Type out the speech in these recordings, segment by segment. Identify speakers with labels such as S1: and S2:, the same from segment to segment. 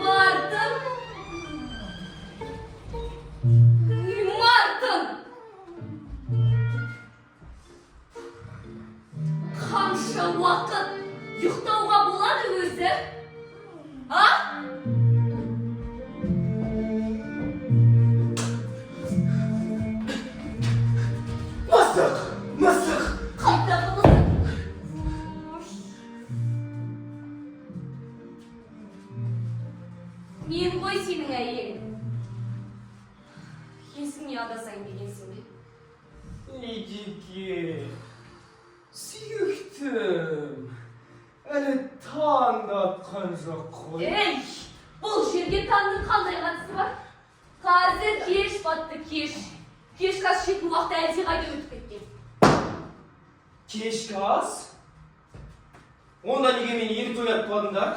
S1: Мартин! Ой, Мартин! Қанша уақыт ұйықтауға болады өзі? А?
S2: Мысық! Мысық!
S1: Қайдағы мысық? Мен ғой сенің әйелің. Есіңе адасайын дегенсің бе?
S2: Лидике, сүйіктім, әлі таң да атқан жоқ қой.
S1: Ей, бұл жерге таңның қандай қатысы бар? Қазір кеш батты, кеш. Кешкі ас ішетін уақыт әлдеқайда өтіп кеткен.
S2: Кешкі ас? Онда неге мені ерте оятпадыңдар?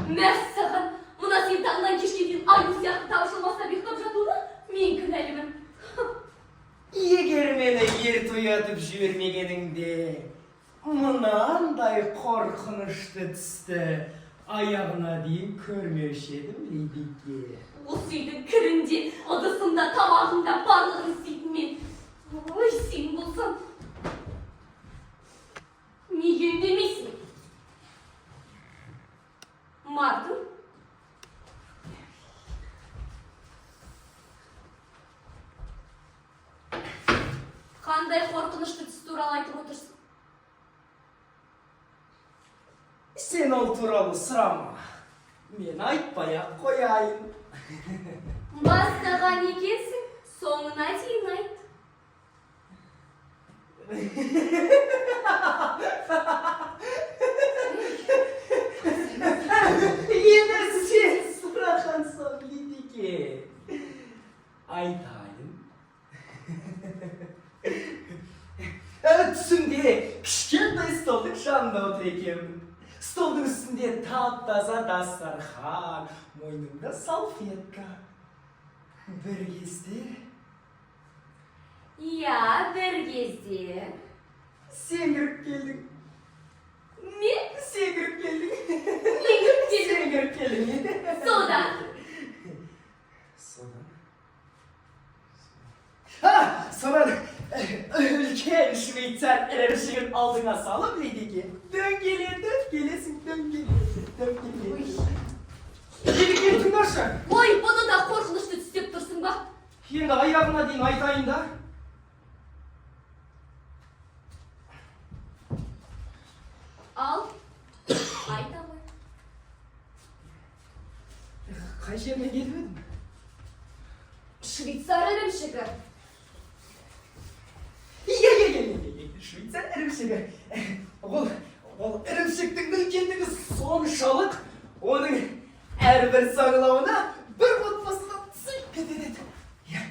S1: Мәссаған, мына сен таңнан кешке дейін аю сияқты тапжылмастан ұйықтап жатуына мен кінәлімін.
S2: Егер мені ерте оятып жібермегеніңде, мынандай қорқынышты түсті аяғына дейін көрмеуші едім, Лидике.
S1: Осы үйдің кірінде, ыдысында, тамағында, барлығын істейтін мен. Ой, сен болсаң. Неге үндемейсің? Мартин? Қандай қорқынышты түс туралы айтып отырсың?
S2: Сен ол туралы сұрама. Мен айтпай-ақ қояйын.
S1: Бастаған екенсің, соңына дейін айт.
S2: Енді сен сұраған соң, Лидике. Айтайын. Түсімде кішкентай столдың жанында отыр екенмін. Столдың үстінде тап-таза дастархан, мойнымда салфетка. Бір кезде
S1: Иә, бір кезде.
S2: Сен кіріп келдің.
S1: Мен?
S2: Сен кіріп келдің.
S1: Мен кіріп келдім.
S2: Сен кіріп келдің.
S1: Содан?
S2: Содан? Ha, содан үлкен швейцар ірімшігін алдыңа салып, Лидике, дөңгелетіп келесің, дөңгелетіп, дөңгелетіп. Лидике, тыңдашы.
S1: Ой, бұны да қорқынышты түс деп тұрсың ба?
S2: Енді аяғына дейін айтайын да.
S1: Ал, айта ғой.
S2: Қай жеріне келіп едім?
S1: Швейцар ірімшігі.
S2: Иә, иә, иә, иә, иә, швейцар ірімшігі. Ол ірімшіктің үлкендігі соншалық, оның әрбір саңылауына бір отбасыдан сыйып кетер еді. Иә.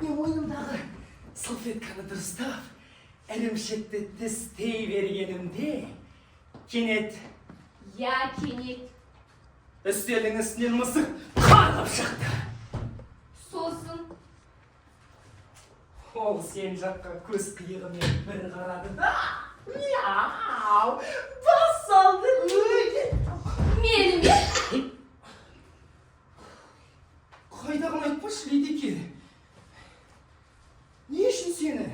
S2: Мен мойнымдағы салфетканы дұрыстап, ірімшікті тістей бергенімде, кенет
S1: Иә, кенет.
S2: үстелдің үстінен мысық қарғып шықты.
S1: Сосын?
S2: Ол сен жаққа көз қиығымен бір қарады да, мяу, бас салды.
S1: Мені ме?
S2: Қайдағыны айтпашы, Лидике. Не үшін сені?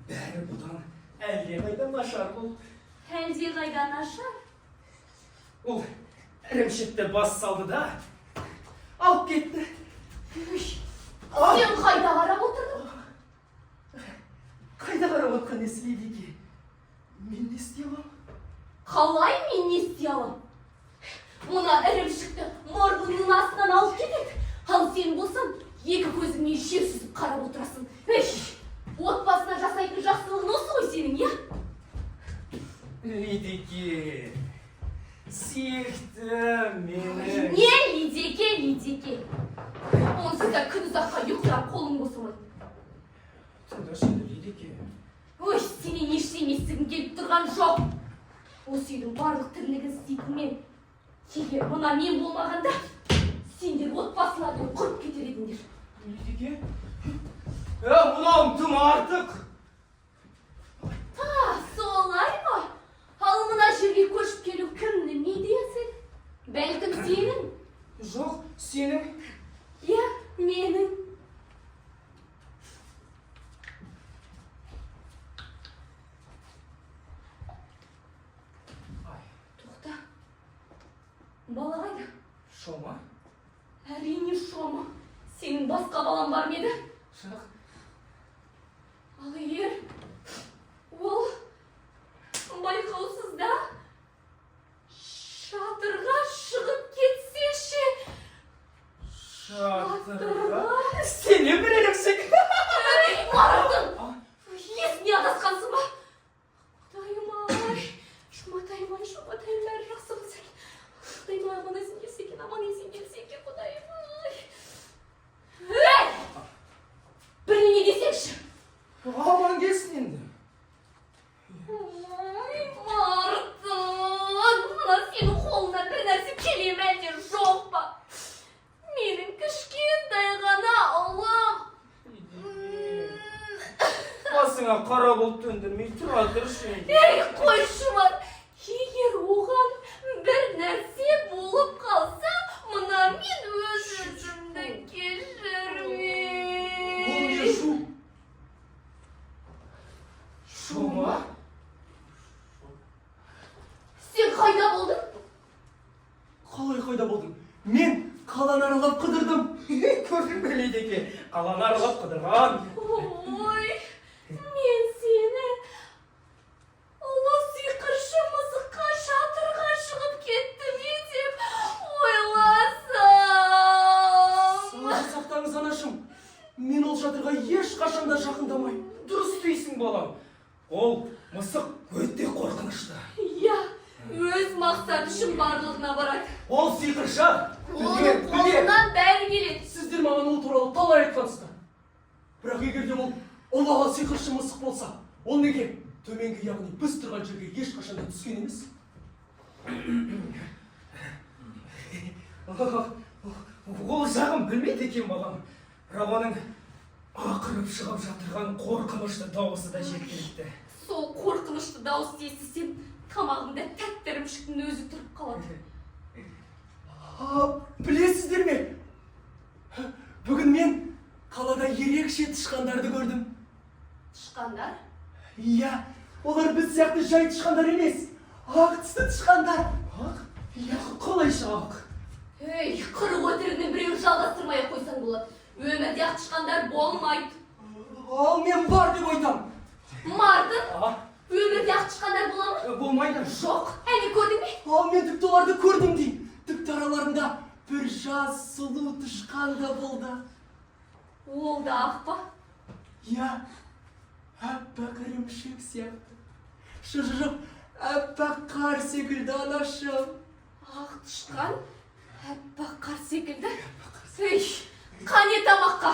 S2: Бәрі бұдан әлдеқайда нашар болды.
S1: Әлдеқайда нашар?
S2: Ол ірімшікті бас салды да, алып кетті.
S1: Сен қайда қарап отырдың?
S2: Қайда қарап отқан несі, Лидике? Мен не істей аламын?
S1: Қалай мен не істей аламын? Мына ірімшікті мұрныңның астынан алып кетеді. Ал сен болсаң, екі көзіңмен жер сүзіп қарап отырасың. Ей, отбасына жасайтын жақсылығың осы ғой сенің, иә?
S2: Лидике, сүйіктім, мен Тыңдашы енді, Лидеке.
S1: Ой, сенен ештеңе естігім келіп тұрған жоқ. Осы үйдің барлық тірлігін істейтін мен. Егер мына мен болмағанда, сендер отбасыларыңмен құрып кетер едіңдер.
S2: Лидеке? Е, мынауың тым артық.
S1: А, солай ма? Ал мына жерге көшіп келу кімнің идеясы? Бәлкім сенің?
S2: Жоқ, сенің.
S1: Иә, менің.
S2: Ай,
S1: Тоқта. Бала қайда?
S2: Шома?
S1: Әрине, Шома. Сенің басқа балаң бар ма еді?
S2: Жоқ.
S1: Ал егер ол байқаусызда шатырға шығып кетсе ше?
S2: Шатырға? Сенен бір ірімшік.
S1: Ей, Мартын! Есіне адасқансың ба? Құдайым ай, Жұматайым ай, Жұматайым, бәрі жақсы болса екен. Құдайым ай, аман есен келсе екен, аман есен келсе екен, құдайым ай. Ей! Бірдеңе десеңші.
S2: Аман келсін енді.
S1: Ой, Мартын, мына сенің қолыңнан бір нәрсе келе ме, әлде жоқ па? Менің кішкентай ғана ұлым.
S2: Басыңа қара бұлт төндірмей тұра тұршы енді.
S1: Ей, қойшы, бар. Егер оған бір нәрсе болып қалса, мына мен өз өзімді
S2: Ол не
S1: кешірмей.
S2: шу? Шома?
S1: Сен қайда болдың?
S3: Қалай қайда болдым? Мен қаланы аралап қыдырдым.
S2: Көрдің бе, Лидеке? Қаланы аралап қыдырған.
S1: Ой, мен сені ұлы сиқыршы мысыққа шатырға шығып кетті ме деп ойласам.
S3: Сабыр сақтаңыз, анашым. Мен ол шатырға ешқашан да жақындамаймын.
S2: Дұрыс дейсің, балам. Ол мысық өте қорқынышты.
S1: Иә, өз мақсаты үшін барлығына барады.
S2: Ол сиқыршы.
S1: Оның
S3: Біле, біле.
S1: қолынан бәрі келеді.
S3: Сіздер маған ол туралы талай айтқансыздар. Бірақ егер де ол ұлы сиқыршы мысық болса, ол неге төменгі, яғни біз тұрған жерге ешқашан да түскен емес?
S2: Ол жағын білмейді екен, балам. Бірақ оның ақырып шығып жатырған қорқынышты дауысы да жеткілікті.
S1: Сол қорқынышты дауысты естісем, тамағымда тәтті ірімшіктің өзі тұрып қалады.
S3: А, білесіздер ме? Бүгін мен қалада ерекше тышқандарды көрдім.
S1: Тышқандар?
S3: Иә, олар біз сияқты жай тышқандар емес, ақ түсті тышқандар.
S2: Ақ? Иә, қалайша ақ?
S1: Ей, қырық өтірігінің біреуін жалғастырмай ақ қойсаң болады. Өмірде ақ тышқандар болмайды.
S3: Ал мен бар деп айтам.
S1: Мартын,
S2: А,
S1: өмірде ақ тышқандар бола ма?
S2: болмайды.
S1: Жоқ, әне көрдің бе?
S3: Ал мен тіпті оларды көрдім деймін. Тіпті араларында бір жас сұлу тышқан да болды.
S1: Ол да ақ па?
S3: Иә, аппақ ірімшік сияқты. Жоқ, жоқ, аппақ қар секілді, анашым.
S1: Ақ тышқан, аппақ қар секілді. Ей, қане тамаққа?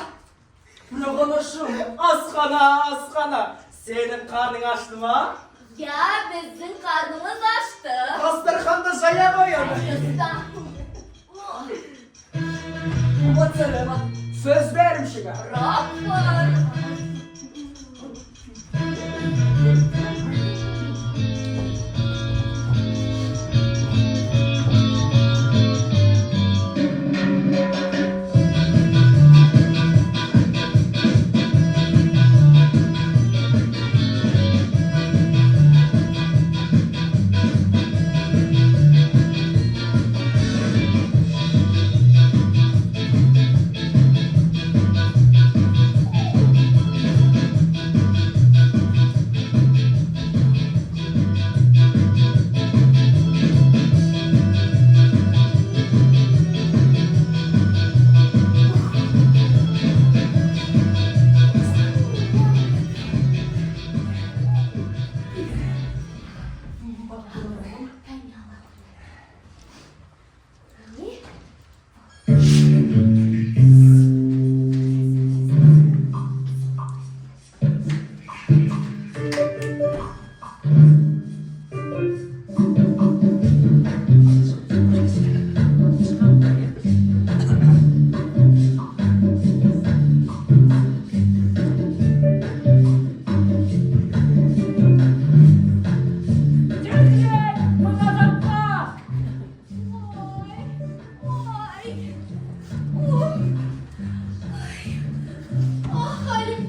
S3: Бірақ, анашым,
S2: Асхана, асхана. Сенің қарның ашты ма?
S1: Иә, біздің қарнымыз ашты.
S2: Дастарханды жая қоямын.
S1: Ұста.
S3: Моцарелла.
S2: Сөз бер, ірімшігі.
S1: Рақмет.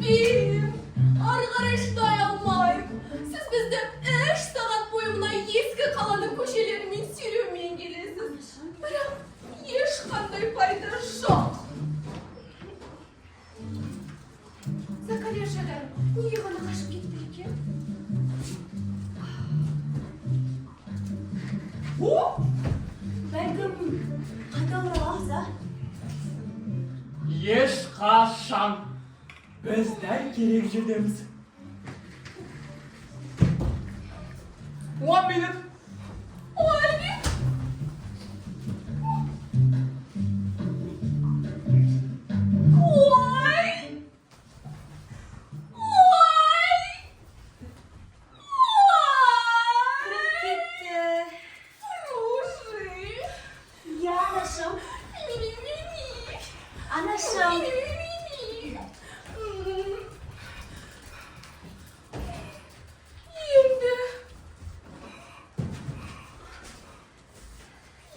S1: Альбин, ары қарай шыдай алмаймын. Сіз бізді 3 сағат бойы мына ескі қаланың көшелерімен сүйреумен келесіз. Бірақ ешқандай пайда жоқ. Закарияшадан неге ғана қашып кетті екен?
S2: О!
S4: Бәлкім, қайта ораламыз, а?
S2: Ешқашан. Біз дәл керек жердеміз. One minute.
S1: О, Альбин! Ой! Ой! Ой!
S4: Кетті.
S1: Слушай!
S4: Иә, анашым.
S1: Ми-ми-ми-ми.
S4: Анашым.
S1: Ми-ми-ми-ми. Енді.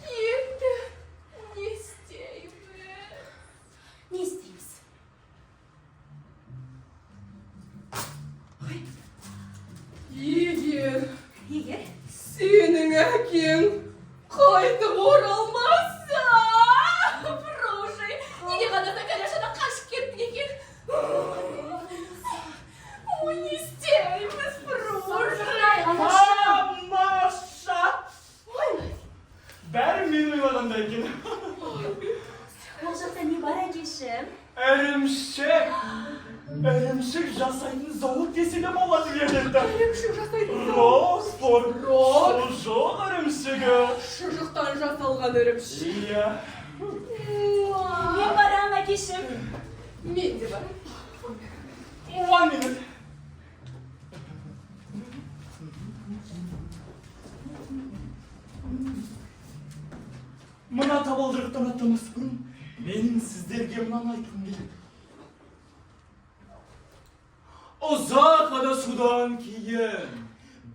S1: Енді не істейміз?
S4: Не істейміз?
S1: Ой. Егер
S4: Егер?
S1: сенің әкең қайтып оралмаса, Фруши, неге ғана Закарияшадан қашып кеттің екен? Ой, не істейміз, Фруши?
S4: Анашым.
S2: Тамаша!
S1: Ой,
S2: Бәрі мен ойлағандай екен.
S4: Ол жақта не бар, әкешім?
S2: Ірімшік. Ірімшік жасайтын зауыт десе де болады, Виолетта.
S1: Ірімшік жасайтын зауыт.
S2: Рокфор.
S1: Рок.
S2: Шұжық ірімшігі.
S1: Шұжықтан жасалған ірімшік.
S2: Иә.
S4: Мен барам, әкешім.
S1: Мен де барамын.
S2: One minute. Мына табалдырықтан аттамас бұрын менің сіздерге мынаны айтқым келеді. Ұзақ адасудан кейін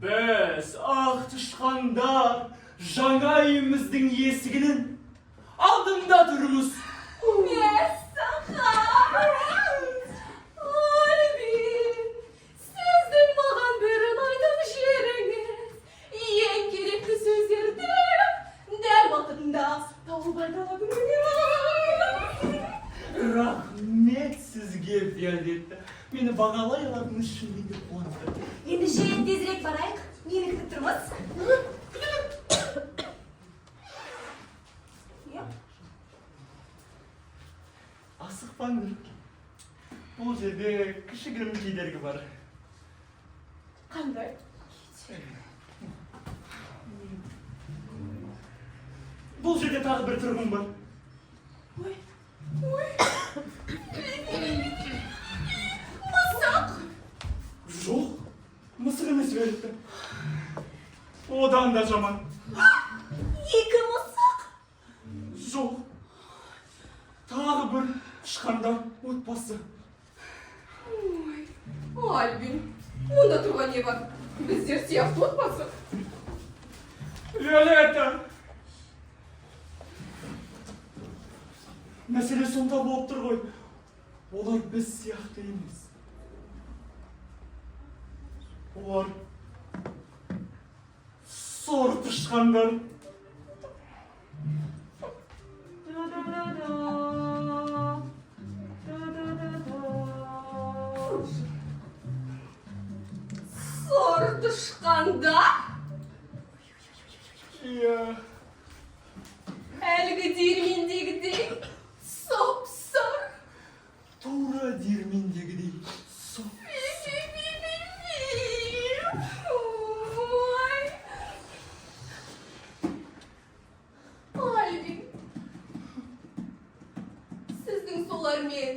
S2: біз, ақ тышқандар, жаңа үйіміздің есігінің алдында тұрмыз.
S1: Мәссаған! Альбин, сіздің маған бір ұнайтын жеріңіз. Ең керекті сөздерді дәл уақытында тауып айта алатыныңыз.
S2: Рахмет сізге, Виолетта. Мені бағалай алатыныңыз шынымен де қуантты.
S4: Ендеше тезірек барайық. Нені күтіп тұрмыз? Иә.
S2: Асықпаңдар. Бұл жерде кішігірім кедергі бар.
S1: Қандай?
S2: Бұл жерде тағы бір тұрғын бар.
S1: Ой, ой. Мысық!
S2: Жоқ, мысық емес, Виолетта. Одан да жаман.
S4: Екі мысық.
S2: Жоқ. Тағы бір тышқандар отбасы.
S1: Ой, Альбин, онда тұрған не бар? Біздер сияқты отбасы.
S2: Виолетта! Мәселе сонда болып тұр ғой. Олар біз сияқты емес. Олар сор тышқандар.
S4: Ду-ду-ду-ду. Ду-ду-ду-ду.
S1: Сор тышқандар?
S2: Иә.
S1: Әлгі диірмендегідей соп-сор.
S2: Тура диірмендегідей соп.
S1: Ой. Альбин, сіздің солармен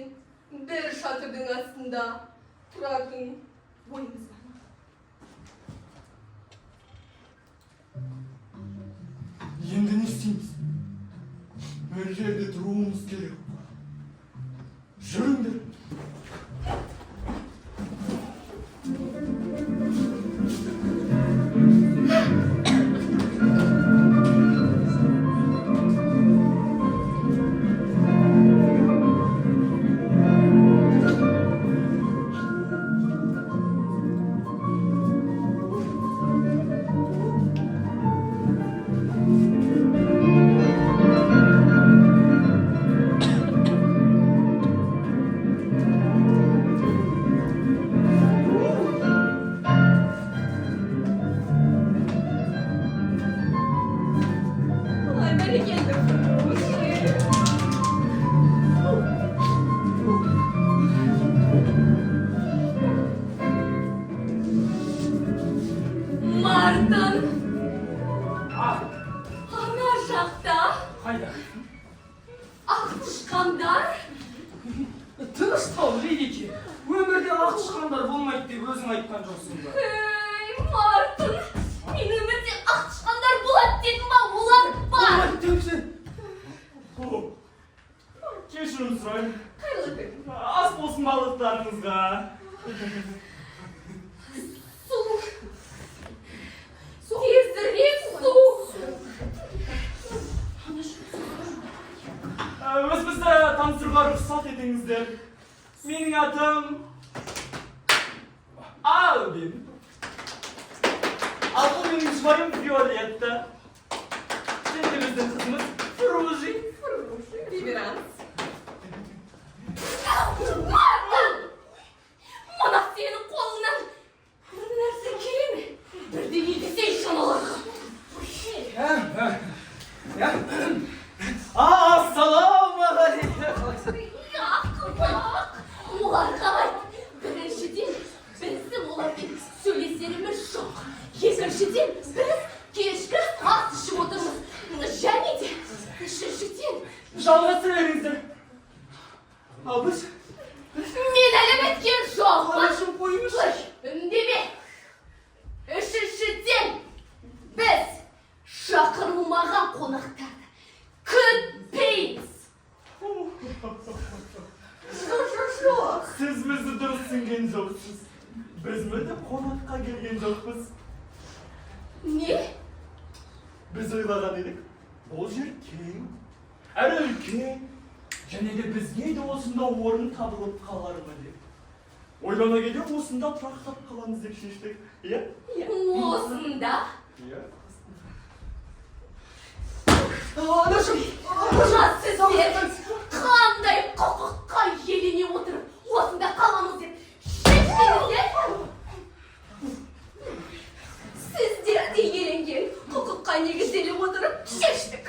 S1: бір шатырдың астында тұратын ойыңыз бар ма?
S2: Енді не істейміз? Бір жерде тұруымыз керек. Жүріңдер. айтқан жоқсың ба?
S1: Ей, Мартын, мен өмірде ақ тышқандар болады дедім ба, олар бар.
S5: О, кешірім сұраймын.
S1: Қайырлы күн.
S5: Ас болсын балықтарыңызға.
S1: Су. Тезірек су.
S5: Өзімізді таныстыруға рұқсат етіңіздер. Менің атым Алвин. Ал бұл менің жұбайым Виолетта. Және біздің қызымыз Фружи.
S1: Реверанс. Мартын! Мына сенің қолыңнан бір нәрсе келе ме? Бірдеңе десейші аналарға.
S2: Ассалаумағалейкум.
S1: Ақымақ! Оларға айт. Біріншіден, біздің олармен сөйлесеріміз жоқ. Екіншіден, біз кешкі ас ішіп отырмыз. Және де, үшіншіден,
S5: Жалғастыра беріңіздер. Ал біз
S1: мен әлі біткен жоқпын.
S5: Анашым, қойыңызшы.
S1: Үндеме. Үшіншіден, біз шақырылмаған қонақтарды күтпейміз. Жоқ, жоқ, жоқ.
S5: Сіз бізді дұрыс түсінген жоқсыз. Біз мүлде қонаққа келген жоқпыз.
S1: Не?
S5: Біз ойлаған едік, бұл жер кең, әрі үлкен, және де бізге де осында орын табылып қалар ма деп. Ойлана келе осында тұрақтап қаламыз деп шештік. Иә?
S1: Осында?
S5: Иә.
S2: Анашым.
S1: Мына сіздер қандай құқыққа иелене отырып осында қаламыз деп шештіңіздер? Сіздер де иеленген құқыққа негізделе отырып шештік.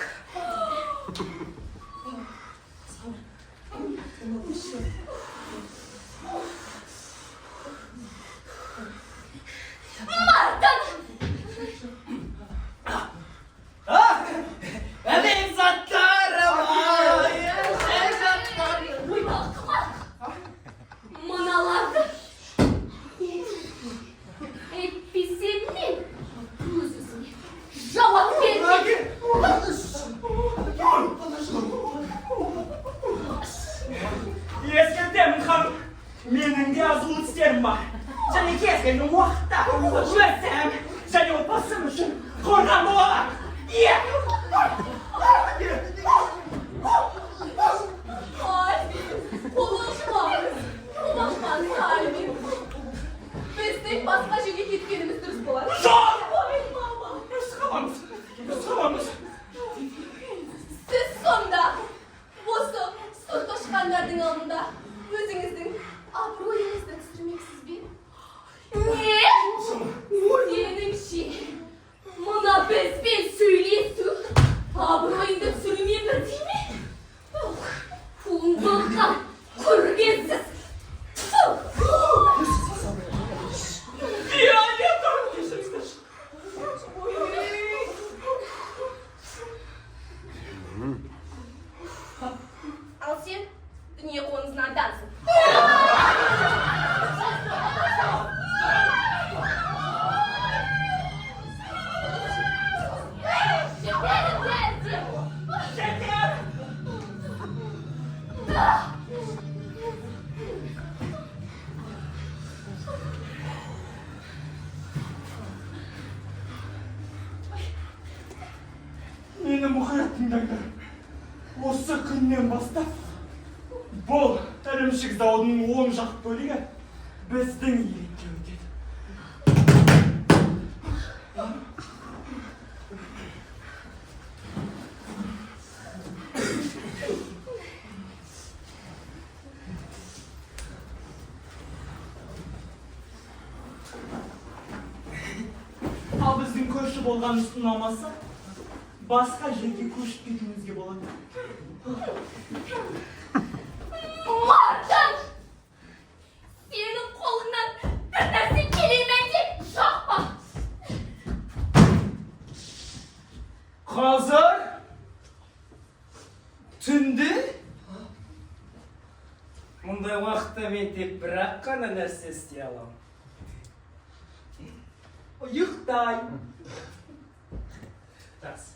S1: Мартын!
S2: Бекзаттарым, ай, бекзаттарым.
S1: Ақымақ! Мыналарды әйтпесе, мен өз өзіме жауап бермеймін.
S5: Ескертемін, ханым, менің де азулы тістерім бар. Және кез келген уақытта өзім және отбасым үшін қорған бола аламын. Иә.
S1: Альвин, қобалжымаңыз, қобалжымаңыз, Альвин. Біздің басқа жерге кеткеніміз дұрыс болар.
S5: Жоқ!
S1: Ой, мама.
S5: Біз қаламыз. Біз қаламыз.
S1: Сіз сонда осы сұр тышқандардың алдында өзіңіздің абыройыңызды түсірмексіз бе? Не? Сеніңше, мына бізбен сөйлесу абыройыңды түсірумен бірдей ме? Оңбаған, көргенсіз. Тфу!
S5: Виолетта! Кешіріңіздерші.
S1: Ал сен дүние қоңызына андансың. Жетеді!
S5: Жетер! Мені мұқият тыңдаңдар. Осы күннен бастап бұл ірімшік зауытының оң жақ бөлігі біздің иелікке өтеді. Ал біздің көрші болғанымыз ұнамаса, басқа жерге көшіп кетуімізге болады.
S1: Мартын! Сенің қолыңнан бір нәрсе келе ме деп жоқ па?
S2: Қазір түнде мұндай уақытта мен тек бір ақ қана нәрсе істей аламын. Ұйықтай.
S3: Жақсы.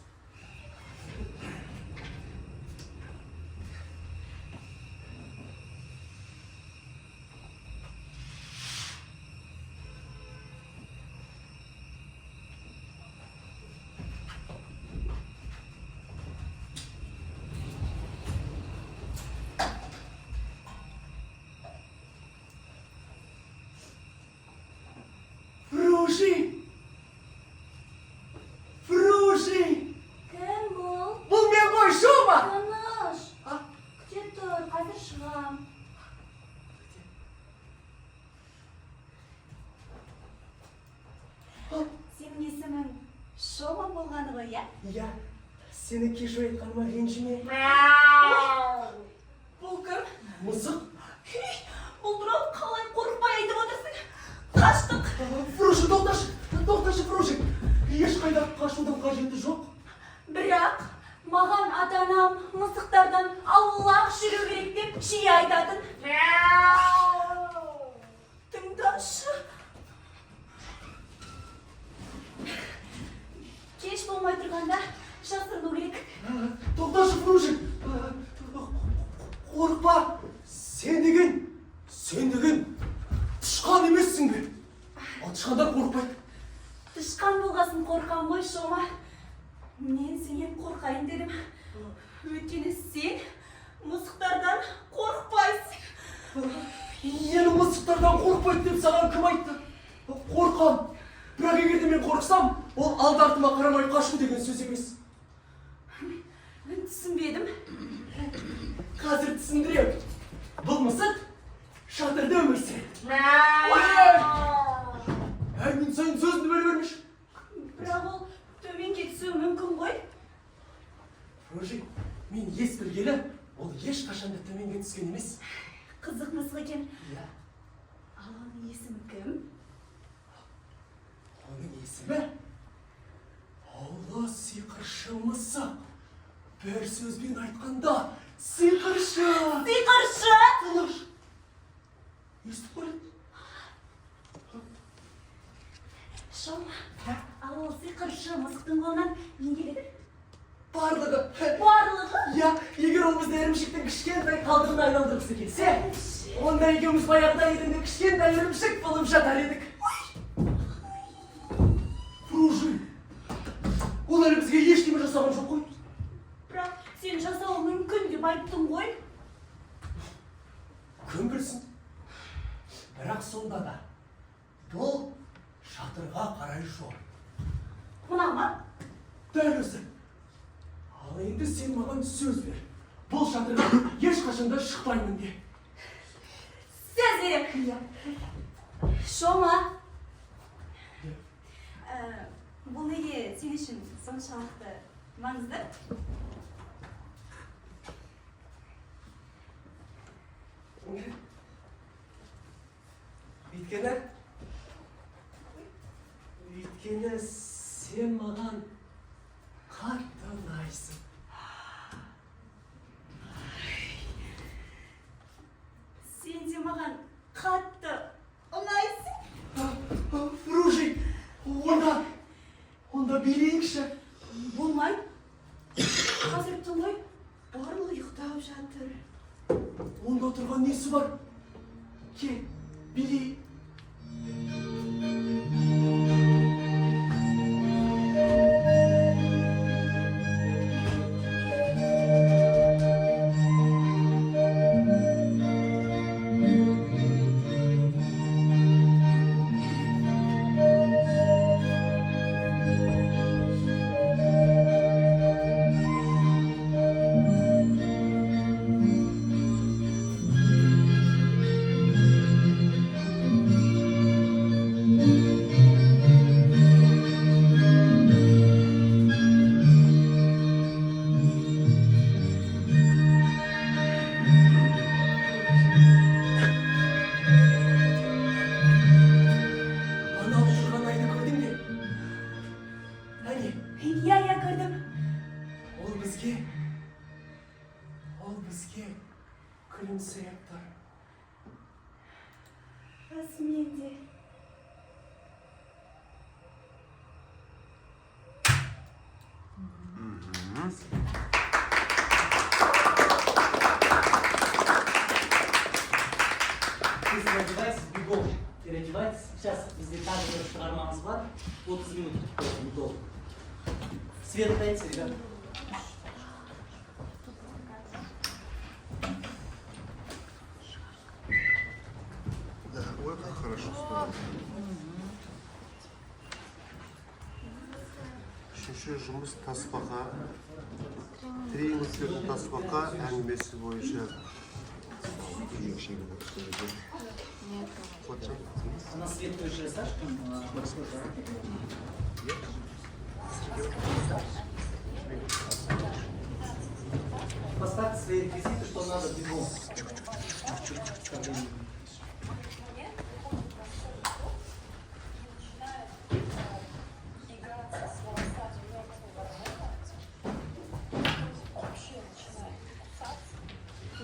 S3: Фружи! Фружи!
S4: Кім бұл?
S2: Бұл мен ғой, Шома!
S4: Тыныш.
S2: А?
S4: Күте тұр, қазір шығам. Сенің есімің Шома болғаны ғой, иә?
S2: Иә, сені кеш оятқаныма ренжіме.
S1: Бұл кім?
S3: Мысық?
S1: Үй, бұл туралы қалай қорықпай айтып отырсың? Қаштық.
S3: Фружи, тоқташы! Тоқташы, Фружи! Ешқайда қашудың қажеті жоқ.
S1: Бірақ маған ата-анам мысықтардан аулақ жүру керек деп жиі айтатын. Тыңдашы. Кеш болмай тұрғанда жасырыну керек.
S3: Тоқташы, Фружи! Қорықпа! Сен деген тышқан емессің бе? Ал тышқандар қорықпайды.
S1: Тышқан болғасын қорқам ғой, Шома. Мен сенен қорқайын дедім. Өйткені сен мысықтардан қорықпайсың.
S3: Мен мысықтардан қорықпайды деп саған кім айтты? Қорқам. Бірақ егер де мен қорықсам, ол алды артыма қарамай қашу деген сөз емес.
S1: Мен түсінбедім.
S3: Қазір түсіндіремін. Бұл мысық шатырда өмір сүреді. Ой! Әй, мен сенің сөзіңді бөле бермеші.
S1: Бірақ ол төменге түсуі мүмкін ғой.
S3: Фружи, мен ес білгелі, ол ешқашан да төменге түскен емес.
S1: Қызық мысық екен.
S3: Иә.
S1: Ал оның есімі кім?
S3: Оның есімі Ұлы сиқыршы мысық. Бір сөзбен айтқанда, сиқыршы.
S1: Сиқыршы!
S3: Тыныш. Естіп қояды.
S1: Шома, ал ол сиқыршы мысықтың қолынан не келеді?
S3: Барлығы.
S1: Барлығы?
S3: Иә, егер ол бізді ірімшіктің кішкентай қалдығына айналдырғысы келсе, онда екеуміз баяғыда еденде кішкентай ірімшік болып жатар едік. Фружи, ол әлі бізге ештеме жасаған жоқ қой.
S1: Бірақ сен жасауы мүмкін деп айттың ғой.
S3: Кім білсін? Бірақ сонда да бұл шатырға қарай жол.
S1: Мына ма?
S3: Дәл өзі. Ал енді сен маған сөз бер. Бұл шатырға ешқашан да шықпаймын де.
S1: Сөз беремін. Шома.
S4: Бұл неге сен үшін соншалықты маңызды?
S3: Өйткені сен маған қатты ұнайсың.
S1: Сен де маған қатты ұнайсың.
S3: Фружи, онда билейікші.
S1: Болмайды. Қазір түн ғой. Барлығы ұйықтап жатыр.
S3: Онда тұрған несі бар? Кел, билейік. Анау тұрған айды көрдің бе? Әне,
S1: Иә, көрдім.
S3: ол бізге күлімсіреп тұр.
S1: Расымен де.
S6: Давайте бегом переодевайтесь. Сейчас бізде тағы бір шығармамыз бар. 30 минут күтіп недолго. Свет дайте, ребята.
S7: Да, ой, как хорошо стало. Үшінші жұмыс «Тасбақа», тренингтердің «Тасбақа» әңгімесі бойынша. Қуатжан.
S6: У нас свет тоже Сашка. Поставьте свои реквизиты, что надо бегом.
S8: Играться с волосами мертвого вообще начинает кусаться и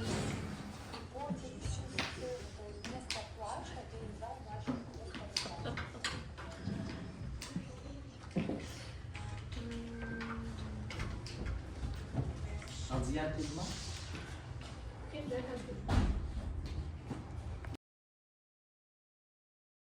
S8: портит всю сцену. То есть вместо плача весь зал начал просто рыдать.
S6: Алдияр келді ма?
S1: Келді.